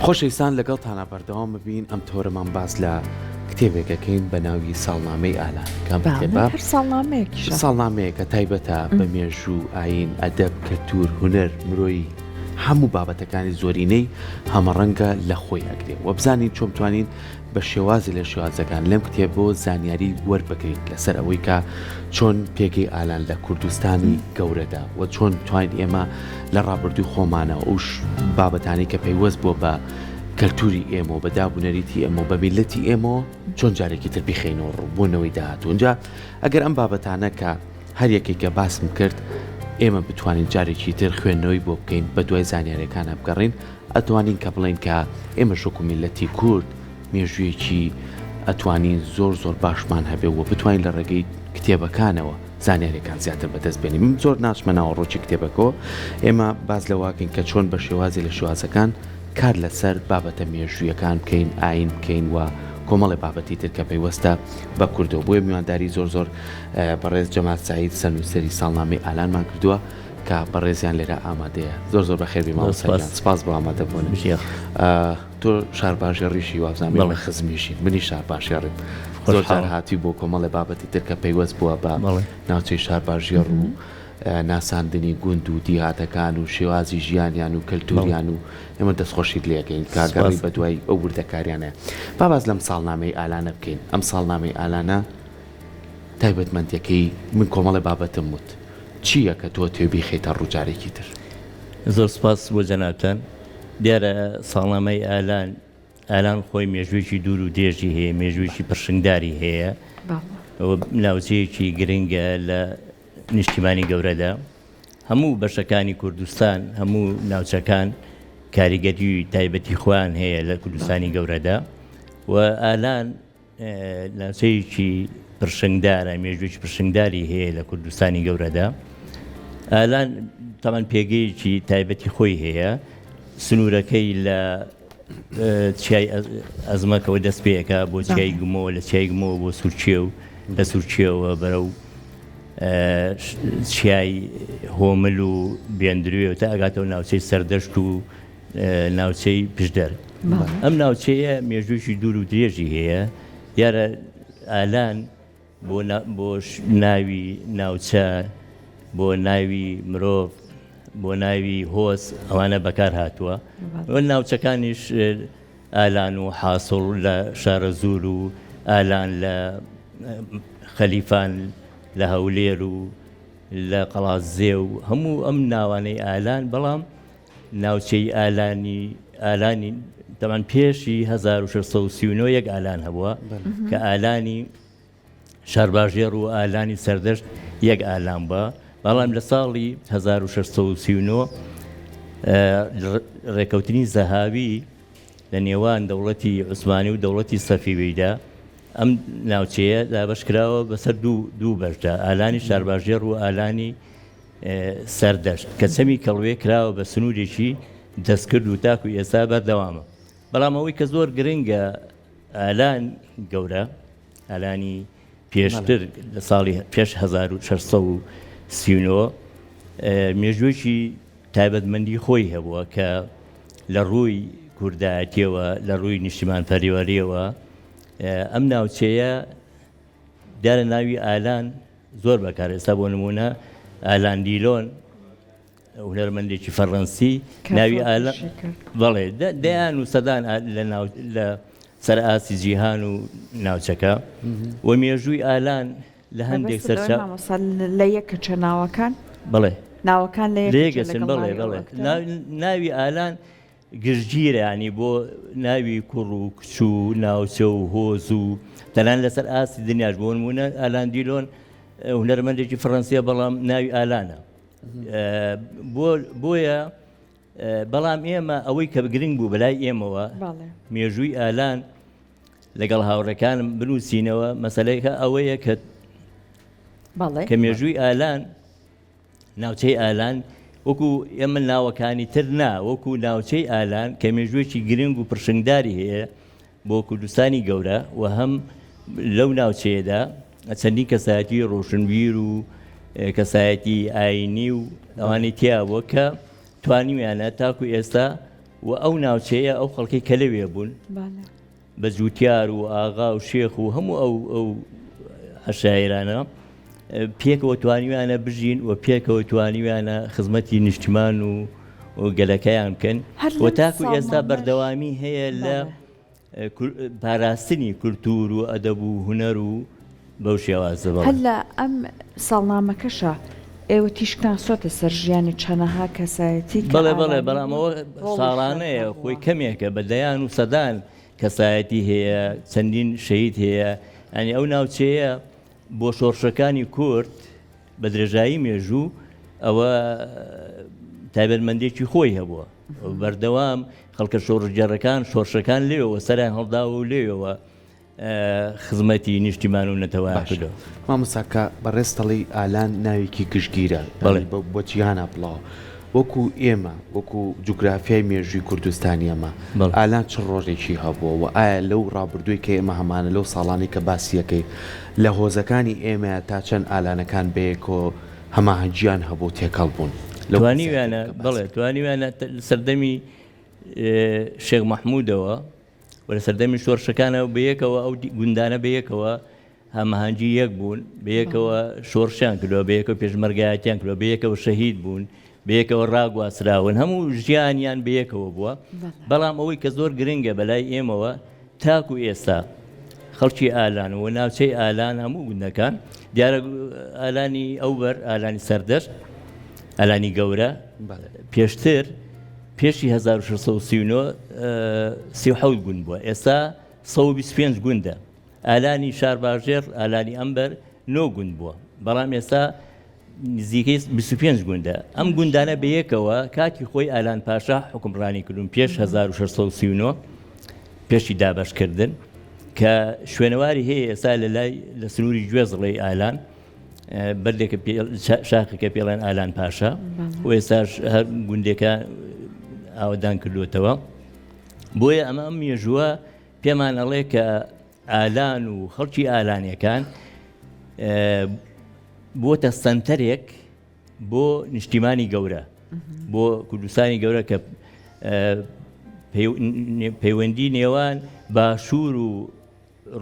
خۆشەویستان لەگەڵتانا بەردەوام ببین ئەم تۆرەمان باس لە کتێبێک ئەکەین بە ناوی ساڵنامەی ئالان کام کتێبە هەر ساڵنامەیەکیشە ساڵنامەیەکە تایبەتە بە مێژوو ئاین ئەدەب کەلتور هونەر مرۆیی هەموو بابەتەکانی زۆرینەی هەمەڕەنگە لە خۆی ئەگرێ وە بزانین چۆن بتوانین بە شێوازی لە شێوازەکان لەم کتێبەوە زانیاری وەربگرین لەسەر ئەوەی کە چۆن پێگەی ئالان لە کوردستانی گەورەدا و چۆن بتوانین ئێمە لە ڕابردووی خۆمانەوە ئەو بابەتانەی کە پەیوەست بووە بە کەلتوری ئێمە و بە داب و نەریتی ئێمە و بە میللەتی ئێمەوە چۆن جارێکی تر بیخەینەوە ڕوو بۆ نەوەی داهاتوو ئینجا ئەگەر ئەم بابەتانە کە هەر یەکێک کە باسم کرد ئێمە بتوانین جارێکی تر خوێندنەوەی بۆ بکەین بە دوای زانیاریەکانە بگەڕین ئەتوانین کە بڵێین کە ئێمەش وەکو میللەتی کورد مێژوویەکی ئەتوانین زۆر زۆر باشمان هەبێ و بتوانین لە ڕێگەی کتێبەکانەوە زانیاریەکان زیاتر بەدەست بێنین من زۆر ناچمە ناوەڕۆکی کتێبەکەوە ئێمە باس لەوەکەین کە چۆن بە شێوازی لە شێوازەکان کار لەسەر بابەتە مێژوویەکان بکەین ئاین بکەین و کۆمەڵی بابەتی تر کە پەیوەستە بە کوردەوە بۆیە میوانداری زۆر زۆر بەڕێز جەمال سعید سەرنووسەری ساڵنامەی ئالانمان کردووە کە بەڕێزیان لێرە ئامادەیە زۆر زۆر بەخێربێی مامۆستا گیان سپاس بۆ ئامادەبوونت تۆ شارباژێڕیشی وابزانم ئێمە خزمیشین منیش شارباژێڕیم زۆر جار هاتووی بۆ کۆمەڵێ بابەتی تر کە پەیوەست بووە بە ناوچەی شارباژێڕ و ناساندنی گوند و دیهاتەکان و شێوازی ژیانیان و کەلتوریان و ئێمە دەستخۆشیت لێکەین کاگەڕی بە دوای ئەو وردەکاریانە با باس لەم ساڵنامەی ئالانە بکەین ئەم ساڵنامەی ئالانە تایبەتمەندیەکەی من کۆمەڵێ بابەتم وت چییە کە تۆ تێ بیخەیتە ڕوو جارێکی تر؟ زۆر سوپاس بۆ جەنابتان. دیارە ساڵنامەی ئالان، ئالان خۆی مێژوویەکی دوور و درێژی هەیە، مێژوویەکی پرشنگداری هەیە و ناوچەیەکی گرنگە لە نیشتیمانی گەورەدا. هەموو بەشەکانی کوردستان، هەموو ناوچەکان کاریگەری تایبەتی خۆیان هەیە لە کوردستانی گەورەدا و ئالان ناوچەیەکی پرشنگدارە، مێژوویەکی پرشنگداری هەیە لە کوردستانی گەورەدا. ئالان تەمان پێگەیەکی تایبەتی خۆی هەیە، سنوورەکەی لە چیای ئەزمەکەوە دەست پێەکە بۆ چیای گمۆ، لە چیای گمۆ بۆ سوورچێ و لە سوورچێەوە بەرەو چیای هۆمل و بێندروێ و تا ئەگاتەوە ناوچەی سەردەشت و ناوچەی پشدەر. ئەم ناوچەیە مێژوویەکی دوور و درێژی هەیە. دیارە ئالان بۆ بۆ ناوی ناوچە، بۆ ناوی مرۆڤ، بۆ ناوی هۆز ئەوانە بەکار هاتووە. ناوچەکانیش ئالان و حاسڵ لە شارەزوور و ئالان لە خەلیفان لە هەولێر و لە قەڵادزێ و هەموو ئەم ناوانەی ئالان بەڵام ناوچەی ئالانی ئالانی تەمان پێشی 1639 یەک ئالان هەبووە کە ئالانی شارباژێڕ و ئالانی سەردەشت یەک ئالان بە بەڵام لە ساڵی 1639 ڕێکەوتنی زەهاوی لە نێوان دەوڵەتی عوسمانی و دەوڵەتی سەفیویدا ئەم ناوچەیە دابەش کراوە بەسەر دوو دوو بەشدا ئالانی شارباژێڕ و ئالانی سەردەشت کە چەمی کەڵوێ کراوە بە سنوورێکی دەستکرد و تاکو ئێستا بەردەوامە. بەڵام ئەوەی کە زۆر گرنگە ئالان گەورە، ئالانی پێشتر لە ساڵی پێش 1639 مێژوویەکی تایبەتمەندی خۆی هەبووە کە لە ڕووی کوردایەتیەوە لە ڕووی نیشتیمانپەروەریەوە ئەم ناوچەیە دیارە ناوی ئالان زۆر بەکار ئێستا بۆ نمونە ئالان دیلۆن هونەرمەندێکی فەڕەنسی ناوی ئالان بەڵێ دەیان و سەدان لە ناو لە سەر ئاستی جیهان و ناوچەکە و مێژووی ئالان لە هەندێک سەرچاوە لە یەکە ناوەکان بڵێ ناوەکان لە یەکەچن بڵێ بڵێ ناوی ئالان گشتگیرە یانی بۆ ناوی کوڕ و کچ و ناوچە و هۆز و تەنان لەسەر ئاستی دنیاش بۆ نموونە ئالان دیلۆن هونەرمەندێکی فەڕەنسیە بەڵام ناوی ئالانە بۆ بۆیە بەڵام ئێمە ئەوەی کە گرنگ بوو بەلای ئێمەوە مێژووی ئالان لەگەڵ هاوڕێکانم بنووسینەوە مەسلەیەکە ئەوەیە کە کە مێژووی ئالان ناوچەی ئالان وەکو ئێمە ناوەکانی تر نا، وەکو ناوچەی ئالان کە مێژوویەکی گرنگ و پرشنگداری هەیە بۆ کوردستانی گەورە و هەم لەو ناوچەیەدا چەندین کەسایەتی ڕۆشنبیر و کەسایەتی ئاینی و ئەوانەی تیا بووە کە توانیویانە تاکو ئێستا. و ئەو ناوچەیە ئەو خەڵکەی کە لەوێ بوون بە جووتیار و ئاغا و شێخ و هەموو ئەو ئەو عەشایرانە پێکەوە توانیویانە بژین و پێکەوە توانیویانە خزمەتی نیشتمان و گەلەکەیان بکەن و تاکو ئێستا بەردەوامی هەیە لە پاراستنی کولتوور و ئەدەب و هونەر و بەو شێوازە بەڵێ. هەر لە ئەم ساڵنامەکەشا ئێوە تیشکتان خستۆتە سەر ژیانی چەنەها کەسایەتی کە بەڵێ بەڵێ ئارامی بەڵام و ئەوە ڕۆڵیشیان ساڵانەیە هەبووە. خۆی کەمێکە بە دەیان و سەدان کەسایەتی هەیە چەندین شەهید هەیە یانی ئەو ناوچەیە بۆ شۆڕشەکانی کورد بە درێژایی مێژوو ئەوە تایبەتمەندێکی خۆی هەبووە بەردەوام خەڵکە شۆڕشگێڕەکان شۆڕشەکان لێوە سەریان هەڵداوە و لێوەوە خزمەتی نیشتیمان و نەتەوەیان کردووە. مامۆستا کە بەڕێز تەڵی ئالان ناوێکی گشتگیرە بەڵێ. بۆ جیهانا بڵاوە وەکو ئێمە وەکو جوگرافیای مێژووی کوردستانی ئەمە ئالان چ ڕۆژێکی هەبووە و ئایا لەو ڕابردووی کە ئێمە هەمانە لەو ساڵانەی کە باسیەکەی لە هۆزەکانی ئێمە تا چەند ئالانەکان بەیەکەوە هەماهەنگیان هەبوو تێکەڵ بوون لەو توانیویانە بەڵێ توانیویانە سەردەمی شێخ مەحموودەوە و لە سەردەمی شۆرشەکانەوە بەیەکەوە ئەو گوندانە بەیەکەوە هەماهەنگی یەک بوون، بەیەکەوە شۆڕشیان کردووە، بەیەکەوە پێشمەرگایەتیان کردووە، بەیەکەوە شەهید بوون، بەیەکەوە ڕاگواستراون، هەموو ژیانیان بەیەکەوە بووە. بەڵام ئەوەی کە زۆر گرنگە بەلای ئێمەوە تاکو ئێستا خەڵکی ئالان و ناوچەی ئالان هەموو گوندەکان دیارە ئالانی ئەوبەر ئالانی سەردەشت ئالانی گەورە پێشتر پێشی 1639 37 گوند بووە ئێستا 125 گوندە ئالانی شارباژێڕ، ئالانی ئەمبەر نۆ گوند بووە، بەڵام ئێستا نزیکەی 25 گوندە. ئەم گوندانە بەیەکەوە کاتی خۆی ئالان پاشا حوکمڕانی کردوون پێش 1639 پێشی دابەشکردن کە شوێنەواری هەیە ئێستا لە لای لە سنووری گوێزڵەی ئالان بەردێکە شاخێکە پێڵێن ئالان پاشا و ئێستاش هەر گوندێکە ئاوەدان کردوێتەوە بۆیە ئەمە ئەم مێژووە پێمان ئەڵێ کە ئالان و خەڵکی ئالانیەکان بووەتە سەنتەرێک بۆ نیشتیمانی گەورە بۆ کوردستانی گەورە کە پەیوەندی نێوان باشوور و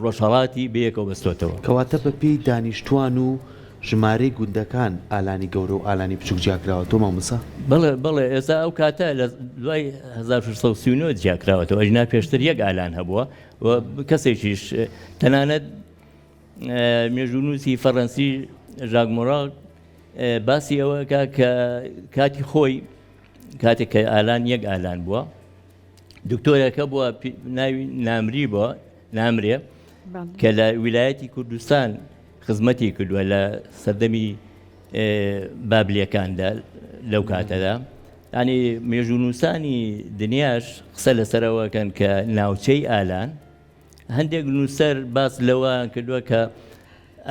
ڕۆژهڵاتی بەیەکەوە بەستۆتەوە. کەواتە بە پێی دانیشتوان و ژمارەی گوندەکان ئالانی گەورە و ئالانی بچوک جیاکراوەتەوە مامۆستا؟ بەڵێ بەڵێ ئێستا ئەو کاتە لە دوای 1639 جیاکراوەتەوە ئەگینا پێشتر یەک ئالان هەبووە و کەسێکیش تەنانەت مێژوونووسی فەڕەنسی ژاک مۆراک باسی ئەوە کە کاتی خۆی کاتێک کە ئالان یەک ئالان بووە دکتۆرەکە بووە ناوی نامری بووە نامرێ کە لە ویلایەتی کوردستان خزمەتی کردووە لە سەردەمی بابلیەکاندا لەو کاتەدا ینی مێژوونووسانی دنیاش قسە لەسەرەوەکەن کە ناوچەی ئالان هەندێک نووسەر باس لەوە کردووە کە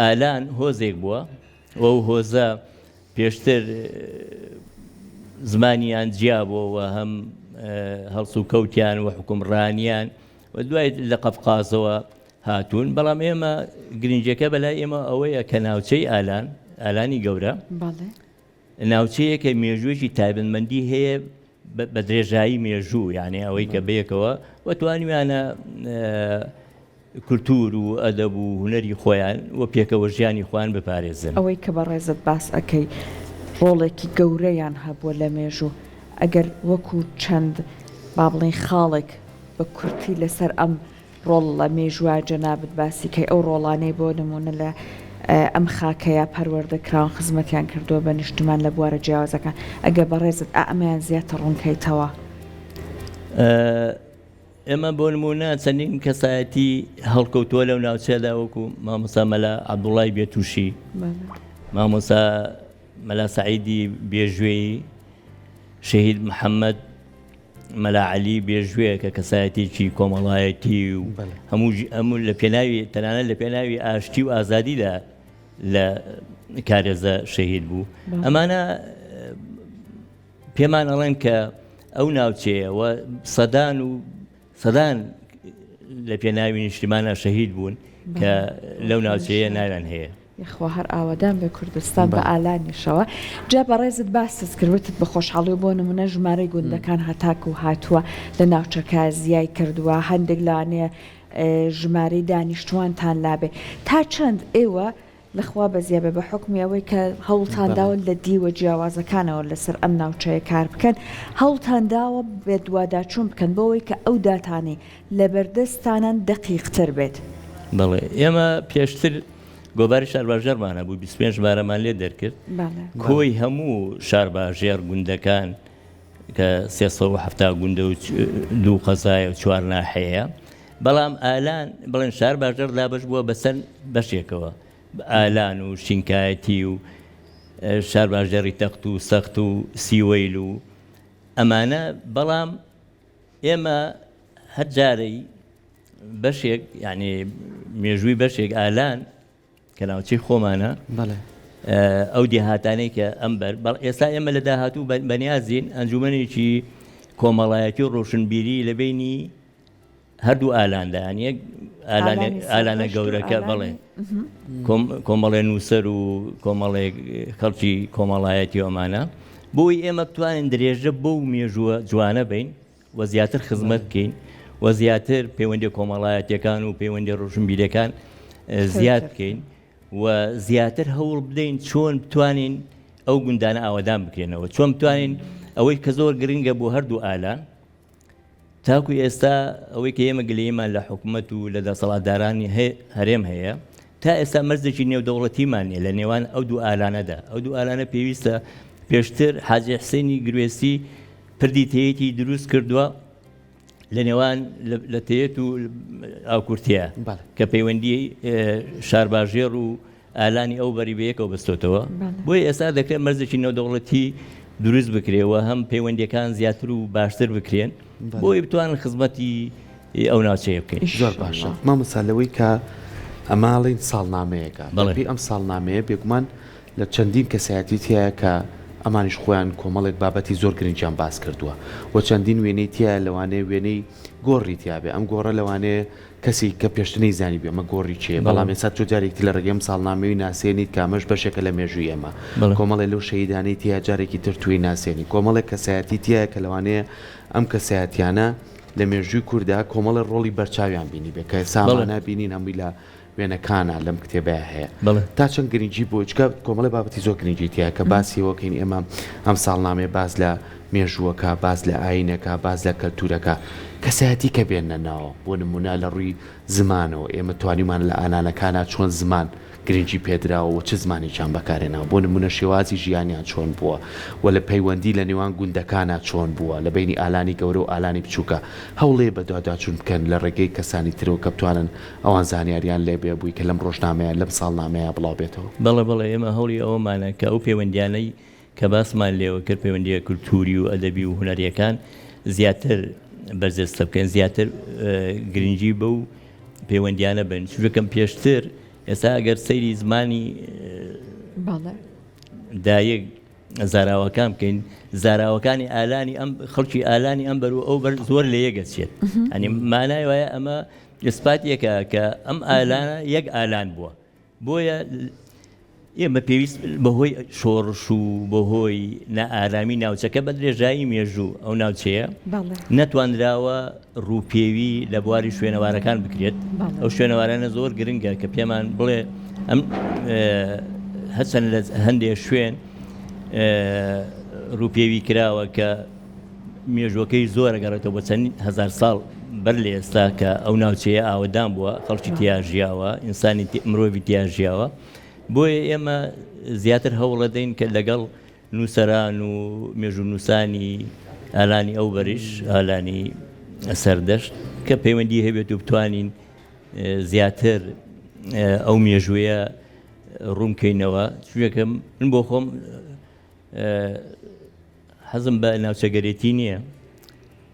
ئالان هۆزێک بووە و هۆزە پێشتر زمانیان جیا بووە هەم هەڵسوکەوتیان و حکومڕانیان و دوای لە قەفقازەوە هاتوون، بەڵام ئێمە گرنگیەکە بەلای ئێمە ئەوەیە کە ناوچەی ئالان، ئالانی گەورە، ناوچەیەکە مێژوویەکی تایبەتمەندی هەیە بە درێژایی مێژوو، یعنی ئەوەی کە بەیەکەوە و توانیویانە کولتوور و ئەدەب و هونەری خۆیان و پێکەوە ژیانی خۆیان بپارێزن. ئەوەی کە بەڕێزت باس ئەکەی ڕۆڵێکی گەورەیان هەبووە لە مێژوو، ئەگەر وەکوو چەند با بڵێین خاڵێک بە کورتی لەسەر ئەم ڕۆڵ لە مێژووا جەنابت باسی کەی ئەو ڕۆڵانەی بۆ نموونە لە ئەم خاکەیا پەروەردە کراون خزمەتیان کردووە بە نیشتمان لە بوارە جیاوازەکان ئەگەر بەڕێزت ئا ئەمەیان زیاتر ڕوون کەیتەوە. ئێمە بۆ نموونە چەندین کەسایەتی هەڵکەوتووە لەو ناوچەیەدا وەکو مامۆستا مەلا عەبدوڵای بێتوشی، مامۆستا مەلا سەعیدی بێژوێیی، شەهید محەممەد مەلا عەلی بێژوێ کە کەسایەتێکی کۆمەڵایەتی و هەموو هەموو لە پێناوی تەنانەت لە پێناوی ئاشتی و ئازادیدا لە کارێزە شەهید بوو ئەمانە پێمان ئەڵێن کە ئەو ناوچەیە و سەدان و سەدان لە پێناوی نیشتیمانە شەهید بوون کە لەو ناوچەیە ناویان هەیە. یەخوا هەر ئاوەدان بێ کوردستان بە ئالانیشەوە. جا بەڕێزت باست کرد وتت بە خۆشحاڵی و بۆ نمونە ژمارەی گوندەکان هەتاکو هاتووە لە ناوچەکە زیای کردووە هەندێک لەوانەیە ژمارەی دانیشتوانتان لابێ تا چەند ئێوە لە خوا بەزیا بێ بە حوکمی ئەوەی کە هەوڵتان داوە لە دیوە جیاوازەکانەوە لەسەر ئەم ناوچەیە کار بکەن هەوڵتان داوە بەدواداچوون بکەن بۆ ئەوەی کە ئەو داتانەی لەبەردەستتانن دەقیقتر بێت. بەڵێ ئێمە پێشتر گۆڤاری شارباژێڕمان هەبوو 25 ژمارەمان لێ دەرکرد کۆی هەموو شارباژێڕ گوندەکان کە 370 گوندە و دوو قەزایە و چوار ناحەیە بەڵام ئالان بڵێن شارباژێڕ دابەش بووە بەسەر بەشێکەوە ئالان و شینکایەتی و شارباژێڕی تەخت و سەخت و سیوەیل و ئەمانە بەڵام ئێمە هەر جارەی بەشێک یعنی مێژووی بەشێک ئالان کە ناوچەی خۆمانە ئەو دێهاتانەی کە ئەم بەر بەڵ ئێستا ئێمە لە داهاتوو بەنیازین ئەنجومەنێکی کۆمەڵایەتی و ڕۆشنبیری لە بینی هەردوو ئالاندا یانی یەک ئالانە گەورەکە بەڵێ کۆمەڵێ نووسەر و کۆمەڵێک خەڵکی کۆمەڵایەتی ئەمانە بۆی ئێمە بتوانین درێژە بەو مێژووە جوانە بین و زیاتر خزمەت بکەین و زیاتر پەیوەندی کۆمەڵایەتەکان و پەیوەندی ڕۆشنبیرەکان زیاد بکەین و زیاتر هەوڵ بدەین چۆن بتوانین ئەو گوندانە ئاوادان بکرێنەوە چۆن بتوانین ئەوەی کە زۆر گرنگە بۆ هەردوو ئالان تاکو ئێستا ئەوەی کە ئێمە گلەییمان لە حکومەت و لە دەسەڵاتدارانی هەرێم هەیە، تا ئێستا مەرزێکی نێودەوڵەتیمان نییە لە نێوان ئەو دوو ئالانەدا. ئەو دوو ئالانە پێویستە پێشتر حاجی حسێنی گروێسی پردی تەیەتی دروست کردووە لە نێوان لە تەیەت و ئاوکورتەیە کە پەیوەندی شارباژێڕ و ئالانی ئەو بەری بەیەکەوە بەستۆتەوە، بۆیە ئێستا دەکرێت مەرزێکی نێودەوڵەتی دروست بکرێ و هەم پەیوەندیەکان زیاتر و باشتر بکرێن بۆی بتوانن خزمەتی ئەو ناوچەیە بکەین. زۆر باشە مامۆستا لەوەی کە ئەمە ئەڵێین ساڵنامەیەکە بەپێی ئەم ساڵنامەیە بێگومان لە چەندین کەسایەتی تیایە کە ئەمانیش خۆیان کۆمەڵێک بابەتی زۆر گرنگیان باس کردووە و چەندین وێنەی تیایە لەوانەیە وێنەی گۆڕی تیابێ ئەم گۆڕە لەوانەیە کەسێک کە پێشتر نەیزانیبێ ئەمە گۆڕی کێیە، بەڵام ئێستا تۆ جارێکی تر لە ڕێگەی ئەم ساڵنامەیەوەی ناسێنیت کە ئەمەش بەشێکە لە مێژووی ئێمە. کۆمەڵێ لەو شەهیدانەی تیایە جارێکی تر تۆی ناسێنی. کۆمەڵێک کەسایەتی تیایە کە لەوانەیە ئەم کەسایەتیانە لە مێژووی کورددا کۆمەڵێ ڕۆڵی بەرچاویان بینیبێ کە ئێستا ئەمانە بینین هەمووی لە وێنەکانە لەم کتێبەیا هەیە. تا چەند گرنگی بۆ چونکە کۆمەڵێ بابەتی زۆر گرنگی تیایە کە باسی ئەوە کەین ئێمە ئەم ساڵنامەیە باس لە مێژووەکە، باس لە ئایینەکە، باس لە کەلتوورەکە، کەسایەتی کە بێننە ناوە، بۆ نموونە لە ڕووی زمانەوە ئێمە توانیومانە لە ئالانەکانا چۆن زمان گرنگی پێدراوە و چ زمانێکیان بەکارهێناوە، بۆ نموونە شێوازی ژیانیان چۆن بووە و لە پەیوەندی لە نێوان گوندەکانا چۆن بووە، لە بەینی ئالانی گەورە و ئالانی بچووکا. هەوڵێ بەدواداچوون بکەن لە ڕێگەی کەسانی ترەوە کە بتوانن ئەوان زانیاریان لێ بێ بووی کە لەم ڕۆژنامەیە، لەم ساڵنامەیە بڵاو بێتەوە. بەڵێ بەڵێ ئێمە هەوڵی ئەوەمانە کە ئەو پەیوەندیانەی کە باسمان لێوە کرد پەیوەندییە کولتووری و ئەدەبی و هونەرییەکان زیاتر بەرجەستە بکەین، زیاتر گرنگی بەو پەیوەندیانە بن چونکە پێشتر ئێستا ئەگەر سەیری زمانی دایک زاراوەکان بکەین زاراوەکانی ئالانی ئەم خەڵکی ئالانی ئەم بەر و ئەو بەر زۆر لە یەکەچێت ئەنی مانای وایە ئەمە ئیسپاتێکە کە ئەم ئالانە یەک ئالان بووە بۆیە ئێمە پێویست بەهۆی شۆڕش و بەهۆی نائارامی ناوچەکە بە درێژایی مێژوو ئەو ناوچەیە نەتوانراوە ڕووپێوی لە بواری شوێنەوارەکان بکرێت ئەو شوێنەوارانە زۆر گرنگە کە پێمان بڵێ ئەم هەچەند لە هەندێک شوێن ڕووپێوی کراوە کە مێژووەکەی زۆر ئەگەڕێتەوە بۆ چەند هەزار ساڵ بەر لە ئێستا کە ئەو ناوچەیە ئاوەدان بووە خەڵکی تیا ژیاوە ئینسانی مرۆڤی تیا ژیاوە بۆیە ئێمە زیاتر هەوڵەدەین کە لەگەڵ نووسەران و مێژوونووسانی ئالانی ئەو بەریش ئالانی سەردەشت کە پەیوەندی هەبێت و بتوانین زیاتر ئەو مێژوویە ڕوونکەینەوە چونکە من بۆ خۆم حەزم بە ناوچەگەرێتی نییە،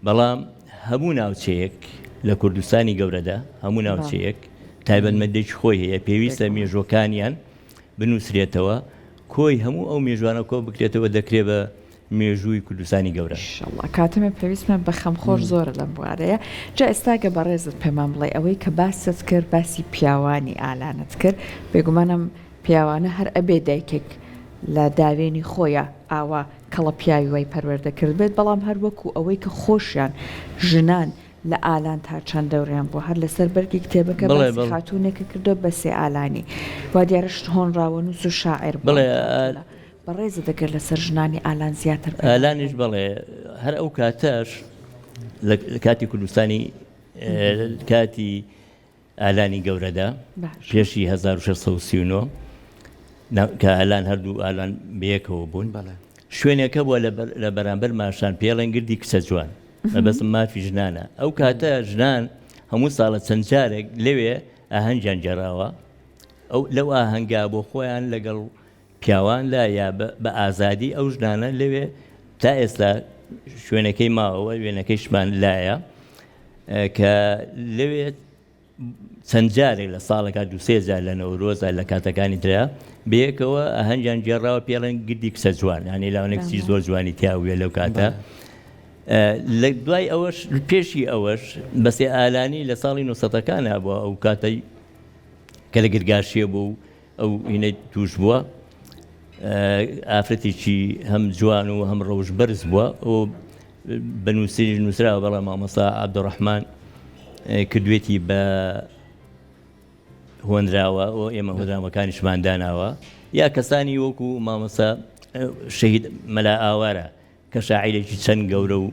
بەڵام هەموو ناوچەیەک لە کوردستانی گەورەدا هەموو ناوچەیەک تایبەتمەندێکی خۆی هەیە، پێویستە مێژووەکانیان بنووسرێتەوە، کۆی هەموو ئەو مێژوانە کۆ بکرێتەوە دەکرێ بە مێژووی کوردستانی گەورە. ئیشەڵا کاتەمێ پێویستمان بە خەمخۆر زۆرە لەم بوارەیە جا ئێستا گە بەڕێزت پێمان بڵێ ئەوەی کە باست کرد باسی پیاوانی ئالانت کرد بێگومانم. پیاوانە هەر ئەبێ دایکێک لە داوێنی خۆیا ئاوا کەڵە پیاوی وای پەروەردە کردبێت بەڵام هەر وەکو ئەوەی کە خۆشیان ژنان لە ئالان تا چەند دەوریان بووە هەر لەسەر بەرگی کتێبەکە بەڵێ باسی بەڵێ. خاتوونێکە کردووە بە سێ ئالانی وا دیارە هۆنراوەنووس و شاعیر بووە بەڵێ ئەم خاتوونە بەڕێزت ئەگەر لەسەر ژنانی ئالان زیاتر پێمان ئالانیش بڵێی. بەڵێ هەر ئەو کاتەش لە کاتی کوردستانی کاتی ئالانی گەورەدا پێشی 1639 کە ئالان هەردوو ئالان بەیەکەوە بوون شوێنێکە بووە لە بەرامبەر ماشان پێڵێن گردی کچە جوان مەبەستم مافی ژنانە ئەو کاتە ژنان هەموو ساڵە چەند جارێک لەوێ ئاهەنگیان گێڕاوە ئەو لەو ئاهەنگا بۆ خۆیان لەگەڵ پیاواندا یا بە ئازادی ئەو ژنانە لەوێ تا ئێستا شوێنەکەی ماوە وێنەکەیشمان لایە کە لەوێ چەند جارێک لە ساڵێکا دوو سێ جار لە نەورۆزە لە کاتەکانی ترا بەیەکەوە ئاهەنگیان گێڕاوە پێڵێن گردی کچە جوان یانی لاونە کچی زۆر جوانی تیا بووە لەو کاتە لە دوای ئەوەش پێشی ئەوەش بەسێ ئالانی لە ساڵی نۆسەتەکانە بووە ئەو کاتەی کە لە گرگاشیە بوو و ئەو هینەی توش بووە ئافرەتێکی هەم جوان و هەم ڕەوش بەرز بووە و بە نووسینیش نووسراوە بەڵام مامۆستا عەبدولڕەحمان کردوێتی بە هۆنراوە و ئێمە هۆنراوەکانیشمان داناوە یا کەسانی وەکو مامۆستا شەهید مەلا ئاوارە کە شاعیرێکی چەند گەورە و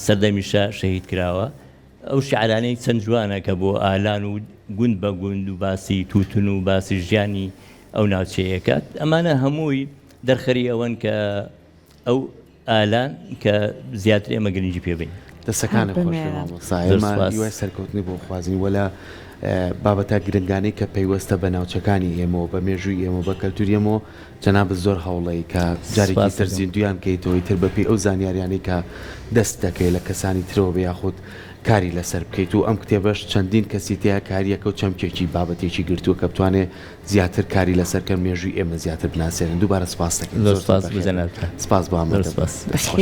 سەردەمی شا شەهید کراوە ئەو شعرانەی چەند جوانە کە بۆ ئالان و گوند بە گوند و باسی تووتن و باسی ژیانی ئەو ناوچەیەکات ئەمانە هەمووی دەرخەری ئەوەن کە ئەو ئالان کە زیاتر ئێمە گرنگی پێ بین. دەستەکانت خۆش بێ مامۆستا ئێمە هیوای سەرکەوتنی بۆ خوازین وە لە بابەتە گرنگانەی کە پەیوەستە بە ناوچەکانی ئێمەوە بە مێژووی ئێمە بە کەلتوری ئێمەوە جەنابت زۆر هەوڵەی کە جارێکی تر زیندویان بکەیتەوە ئیتر بەپێی ئەو زانیاریانەی کە دەست دەکەوێت لە کەسانی ترەوە بێ یاخود کاری لەسەر بکەیت و ئەم کتێبەش چەندین کەسی تیا کاریەکە و چەمکێکی بابەتێکی گرتووە کە بتوانێ زیاتر کاری لەسەر کەن مێژووی ئێمە زیاتر بناسێنن دووبارە سپاست دەکەین زۆر سپاس بۆ جەنابتان سپاس بۆ ئامادەبوون. زۆر سپاس. دەست خۆش.